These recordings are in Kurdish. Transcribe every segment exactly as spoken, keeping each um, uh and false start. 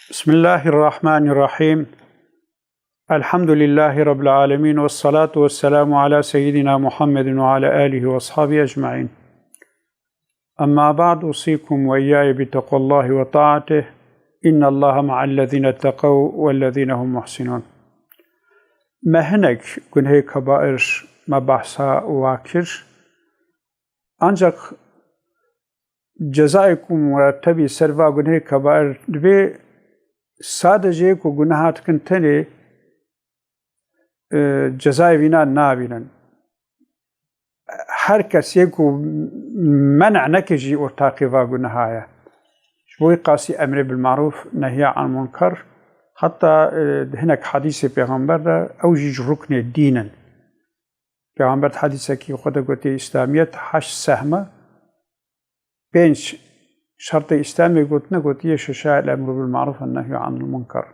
بسم الله الرحمن الرحيم. الحمد لله رب العالمين، والصلاة والسلام على سيدنا محمد وعلى آله وأصحابه أجمعين. أما بعد، أوصيكم وإياي بتقوى الله وطاعته، إن الله مع الذين اتقوا والذين هم محسنون. Me hinek gunehê kebair me behsa wa kir. Ancak cezayê ku murettebî ser va gunehê kebair dibê, sadece yê ku guneha dikin tenê, e, cezayê vîna nabînin. Her kes yê ku men'a neke jî ortaqê va guneha ye. Ji bo wî qasî emrê bil marûf, nehya an munker, heta, e, di hinek hadîsê pêxember de ew jî ji ruknê dîn in. Pêxember di hedîsekî xwe de gotiye, Îslamiyet heşt sehm e, pênc şertê Îslamê gotine, gotiye, şeşa el emru bil marûf ve nehyu anil munker.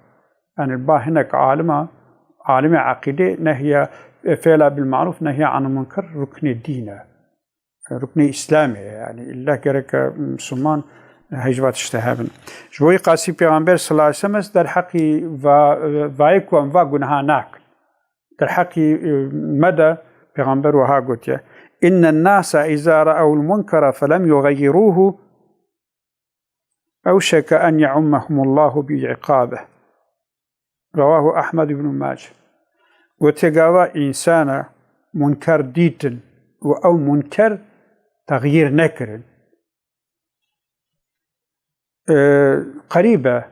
Yani ba hinek alima, alimê eqîdê nehya, e, fi'la bil marûf, nehya anil munker ruknê dîn e. Ruknê Îslamê ye. Yani illa gereke Müslüman heyva tişte hebin. Ji bo wî qasî Pêxember sallallahu aleyhi ve sellem derheqî va, vayê ku em va guneha nakin. Derheqî, e, me de Pêxember wiha gotiye, "Inne nase iza ra'ew munkere felem yuxeyiruhu, ewşeke en ye'ummehumullahu bi iqabih." Rewahu Ahmed ibn Mace. Gotiye, gava însana munker dîtin û ew munker texyîr nekirin, e, qerîb e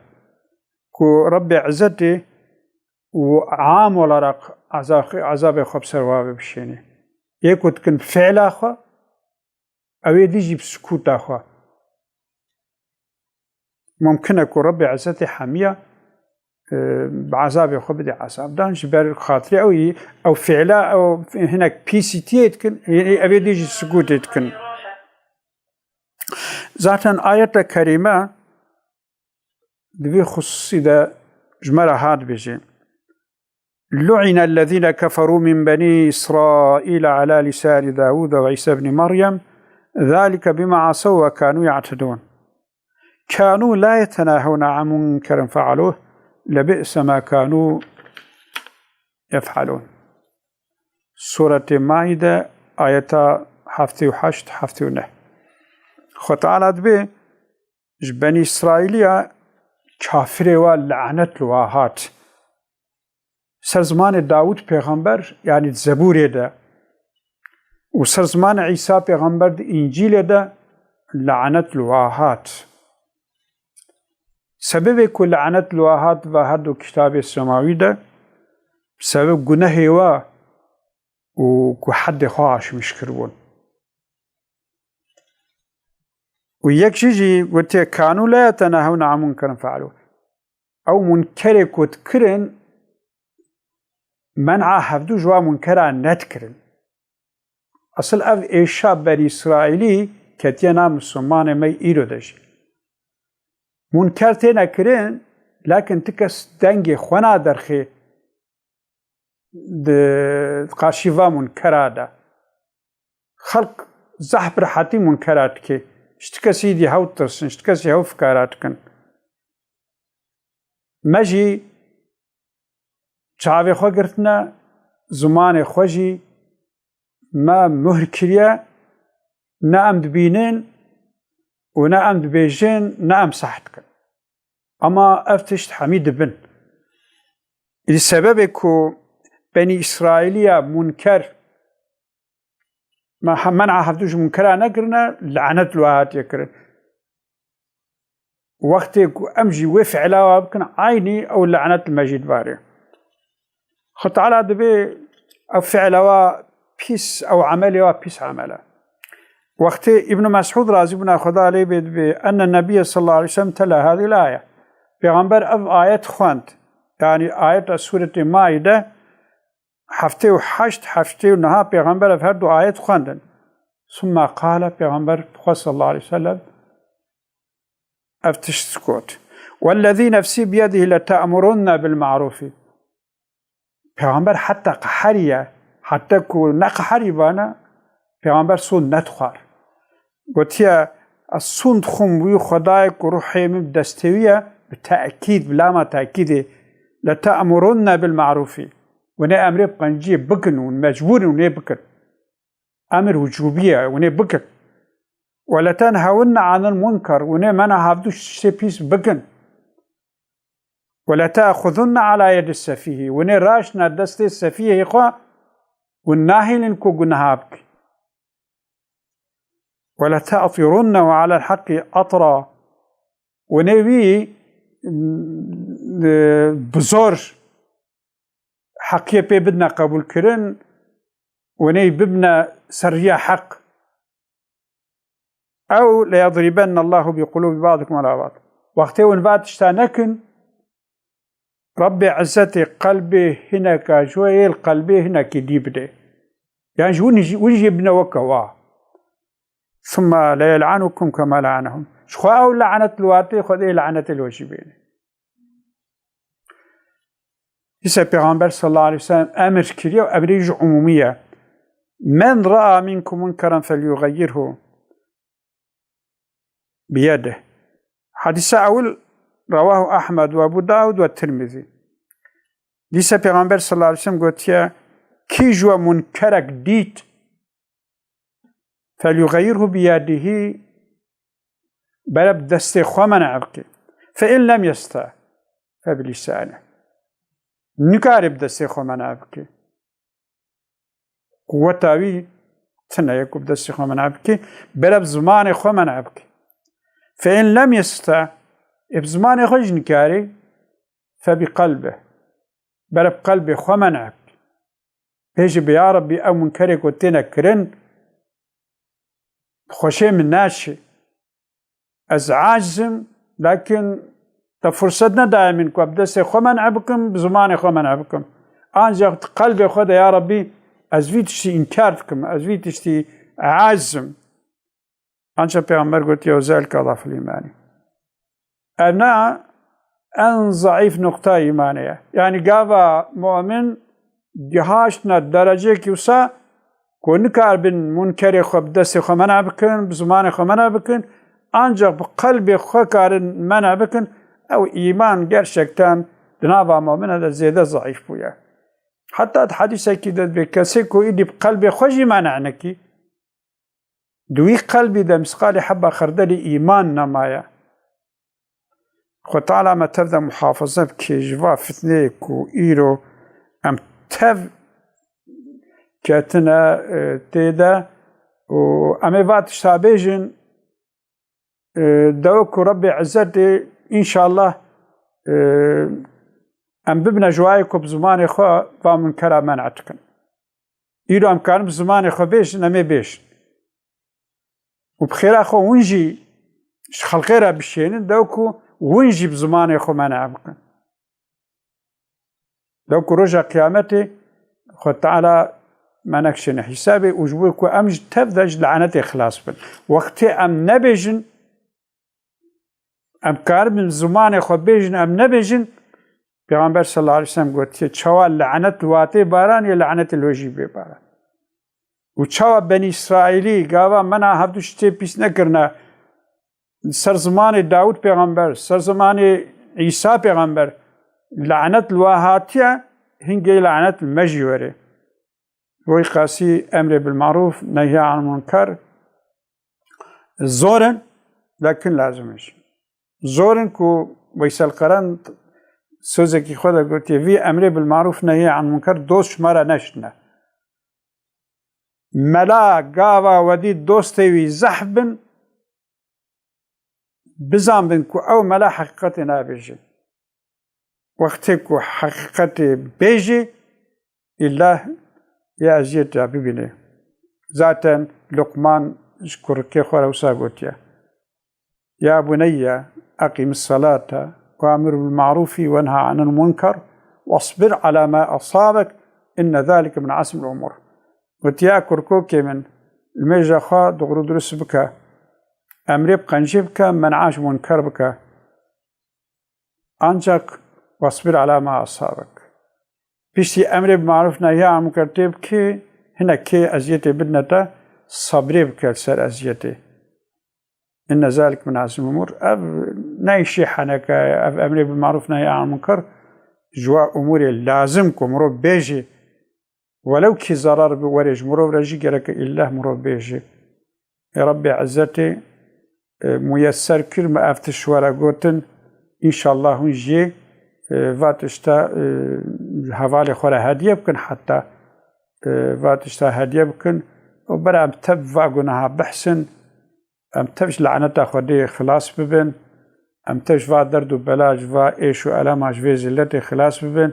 ku Rebbê Izzetê û am olarak ezab-, ezabê xwe bi ser wa bibişêne. Yê ku dikin fi'la xwe, ew ê dî jî bi sukûta xwe. Mumkin e ku Rebbê Izzetê hemiya, e, bi ezabê xwe bide ezabdan, ji ber xatirê ew yî, ew fi'la, ew hinek pîsîtiyê dikin, ev ê dî jî sukûtê dikin. Zaten ayeta kerîme di vî xusûsî de ji me re hat bêje, "لعن الذين كفروا من بني إسرائيل على لسان داود وعيسى ابن مريم ذلك بما عصوا وكانوا يعتدون. كانوا لا يتناهون عن منكر فعلوه لبئس ما كانوا يفعلون." Suretê Maide, ayeta heftê û heşt, heftê û neh. Xwe Teala dibê, ji Benî Îsraîliya kafirê wa, lanet li wa hat. Ser zimanê Dawûd pêxember, yanî di Zebûrê de, û ser zimanê Îsa pêxember di Încîlê de lanet li wa hat. Sebebê ku lanet li wa hat va her du kitabê semawî de, sebeb gunehê wa û ku heddê xwe aşmîş kiribûn. Û yek jî jî gotiye, "Kanû la yetenahewne an munkerin fealû." Ew munkerê ku dikirin, men'a hevdû ji wa munkera nedikirin. Asil ev êşa Benî Îsraîlî ketiye nav Misilmanê me îro de jî. Munker têne kirin, lakin ti kes dengê xwe naderxê di qarşî va munkera de. Xelk zehf bi rehetî munkera dike. Ji ti kesî dî hew tirsin, ji ti kesî hew fikara dikin. Me jî çavê xwe girtine, zimanê xwe jî me muhr kiriye, ne em dibînin û ne em dibêjin, ne em seh dikin. Ama ev tişt hemî dibin. Îdî sebebê ku Benî Îsraîliya munker, me he-, men'a hevdû ji munkera nekirine, lanet li we hatiye kirin. Wextê ku em jî wê fi'la wa bikin, eynî ew lanet li me jî dibarê. Xwe Teala dibê ew fi'la wa pîs, ew emelê wa pîs emel e. Wextê Îbn Mesûd razî bûna Xweda lê bê dibê, enne Nebiyye sallallahu aleyhi ve sellem tela hadîl aye. Pêxember ev ayet xwend. Yanî ayeta Sûretê Maîde heftê û heşt, heftê û neh, Pêxember ev her du ayet xwendin. Summa qale, Pêxember xwe sallallahu aleyhi ve sellem ev tişt got. Wellezî nefsî biyedihî lete'murunne bil ma'rûfî. Pêxember heta qeheriye, heta ku ne qeherî bane, Pêxember sûnd nedixwar. Gotiye, ez sûnd dixwim wî Xwedayê ku ruhê min bi destê wî ye, bi tekîd, bi lama tekîdê, "Lete'murunne bil ma'rûfî." Hûn ê emrê bi qenciyê bikin, hûn mecbûr in hûn ê bikin. Emir wicûbî ye, hûn ê bikin. "Ve letenhewunne anil munker." Hûn ê mena hevdu tiştê pîs bikin. "Ve lete'xuzunne ala yedi sefîhî." Hûn ê raştine destê sefîhê xwe, hûn nahêlin ku gunaha bikin. "Ve lete'tirunne ve alel heqqî atra." Hûn ê wî, e, bi zor heqiyê pê bidine qebûlkirin, hûn ê bibine ser riya heq. "Ew leyedrîbenne Allahu bi qulûbi ba'dikum ala ba'd." Wextê hûn va tişta nekin, Rebbê Izzetê qelbê hineka ji we yê li qelbê hinekî dî bide. Yan ji hûn jî, hûn jî bine weke wa. "Thumme leyel'anukum kema la'anehum." Ji xwe ew lanet li watê xwe dê lanetê li we jî bêne. Dîsa Pêxember sallallahu aleyhi ve sellem emir kiriye û emrê jî umûmî ye. "Men ra'a minkum munkeren felyughayyirhu biyedih." Hadîsa ewil, rawahu Ahmed ve Ebu Dawud ve Tirmizî. Dîsa Pêxember sallallahu aleyhi ve sellem gotiye, "Kî ji we munkerek dît, felyughayyirhu biyedihî, bere bi destê xwe men'a bike. Fe in lem yeste, fe bi lisanî." Nikare bi destê xwe men'a bike. Quweta wî tune ye ku bi destê xwe men'a bike, bere bi zimanê xwe men'a bike. Fe in lem yeste, ê bi zimanê xwe jî nikare, fe bi qelbi, bere bi qelbê xwe men'a bike. Bêje bi ya Rebbî, ew munkerê ku têne kirin, xweşê min naşê. Ez aciz im, lakin te furset nedaye min ku bi destê xwe men'a bikim, bi zimanê xwe men'a bikim. Ancak qelbê xwe de, ya Rebbî, ez vî tiştî înkar dikim, ez vî tiştî aciz im. Ancak Pêxember gotiye, "Zelke adaful îmanî." Evna en zeîf nuqta îmanê ye. Yanî gava mu'min gihaştine dereceyekî wisa ku nikaribin munkerê xwe bi destê xwe men'a bikin, bi zimanê xwe men'a bikin, ancak bi qelbê xwe karin men'a bikin, ew îman gerçekten di nava mu'mine de zêde zeîf bûye. Heta di hedîsekî de dibê kesê ku îdî bi qelbê xwe jî men'a nekî, di wî qelbî de misqalê heba xerdelî îman nemaye. Xwe Teala me tev de muhafaza bike ji va fitneyê ku îro em tev ketine, e, tê de û em ê va tişta bêjin, e, dewe ku Rebbê Izzetê înşallah, e, em bibine ji wayê ku bi zimanê xwe va munkera men'a dikin. Îro em karin bi zimanê xwe bêjin, em ê bêjin. Û bi xêra xwe hûn jî ji xelkê re bişênin, dew ku hûn jî bi zimanê xwe men'a bikin. Dew ku roja qiyametê Xwe Teala me nekişêne hîsabê û ji bo ku em ji tev de ji lanetê xilas bin. Wextê em nebêjin, em karibin zimanê xwe bêjin, em nebêjin, Pêxember sallallahu aleyhi ve sellem gotiye, çawa lanet li watê baran ye, lanetê li we jî bê baran. Û çawa Benî Îsraîlî gava mena hevdu tiştê pîs nekirine, li ser zimanê Dawûd pêxember, li ser zimanê Îsa pêxember, lanet li we hatiye, hingê lanet li me jî were. Wê qasî emrê bil marûf, nehya an munker zor in, lekin lazim in jî. Zor in ku Veysel Qeren sözekî xwe de gotiye, vî emrê bil marûf, nehya an munker dost ji me re neştine. Mela gava wedî dostê wî zehf bin, bizanbin ku ew mela heqîqetê nabêje. Wextê ku heqîqetê bêje, îlla ya eziyeta bibîne. Zaten Luqman ji kurikê xwe re wisa gotiye, "Ya buneyye, eqîmis salate, ve emir bil marûfî, ve nha anil munker, vesbir ala ma asabek, inne zalike min azmil umur." Gotiye, "Ya kurkokê min, li mêja xwe doğru dürüst bike, emrê bi qencî bike, men'a ji munker bike. Ancak wasbir ala ma asabek." Piştî emrê bi marûf, nehya an munker tê bikî, hinekê eziyetê bidine te, sabrê bike li ser eziyetê. Inne zalik min azmil umur. Ev ne îşê heneke, ev emrê bi marûf nehy an munkar, ji wa umûrê lazim ku mirov bêjê, welew kî zarar bi werê ji mirov re jî gereke îlleh mirov bêjê. Ê Rebbê Izzetê, e, muyesser kir me ev tişt were gotin. Înşallah hûn jî, e, va tişta, e, hevalê xwe re hediye bikin, heta, e, va tişta hediye bikin. Û bera em tev va gunaha bihsin, em tev ji laneta Xwedê xilas bibin, em tev ji va derd û bela, ji va êş û elema, ji vê zilletê xilas bibin.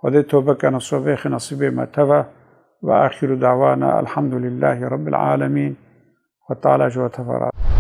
Xwedê tobe ke nisobê xê nesîbê me teva. Ve axiru dawana elhamdulillahî rabbil alemîn. Xwe Teala ji we teva razî.